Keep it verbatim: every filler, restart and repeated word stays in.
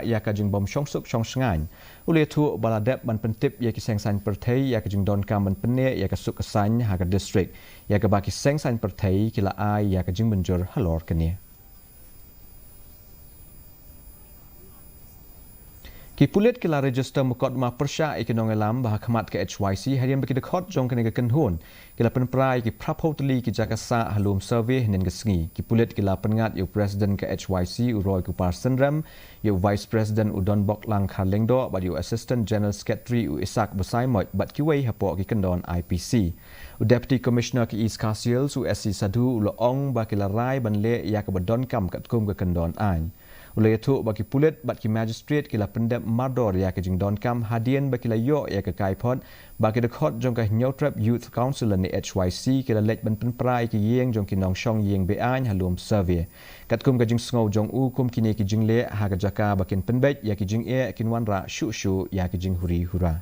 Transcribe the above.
ïa ka jingbym shongsuk shongshngaiñ. U la ïathuh ba la dep ban pyntip ïa ki seng saiñ pyrthei ïa ka jingdonkam ban pynneh ïa ka suk ka saiñ ha ka district, ïa kaba ki seng saiñ pyrthei ki la ai ïa ka jingmynjur halor kane. Ki pulit ki la register mukotduma pyrshah ïa ki nongïalam ba ha khmat ka H Y C hadien ba ki dkhot jong kane ka kynhun ki la pynpra ïa ki phra phew tylli ki jaka sah ha lum survey hynnin ka sngi. Ki pulit ki la pynngat ïa u president ka H Y C u Roy Kupar Synrem, ïa u vice president u Donboklang Kharlyngdoh bad ïa u assistant general secretary u Isaac Basaiawmoit bad kiwei hapoh ki kyndon I P C. U deputy commissioner ka East Khasi Hills u S C Sadhu u la ong ba ki la rai ban leh ïa kaba donkam katkum ka kyndon aiñ. U la ïathuh ba ki pulit bad ki magistrate ki la pyndep mardor ïa ka jingdonkam hadien ba ki la ïoh ïa ka kaiphod ba ki dkhot jong ka Hynñiewtrep Youth Council lane H Y C ki la leit ban pynpra ïa ki ïing jong ki nongshong ïing be-aiñ ha lum survey. Katkum ka jingsngew jong u, kum kine ki jingleh ha ka jaka ba kin pynbeit ïa ki jingeh kin wanrah shuh shuh ïa ki jinghuri hura.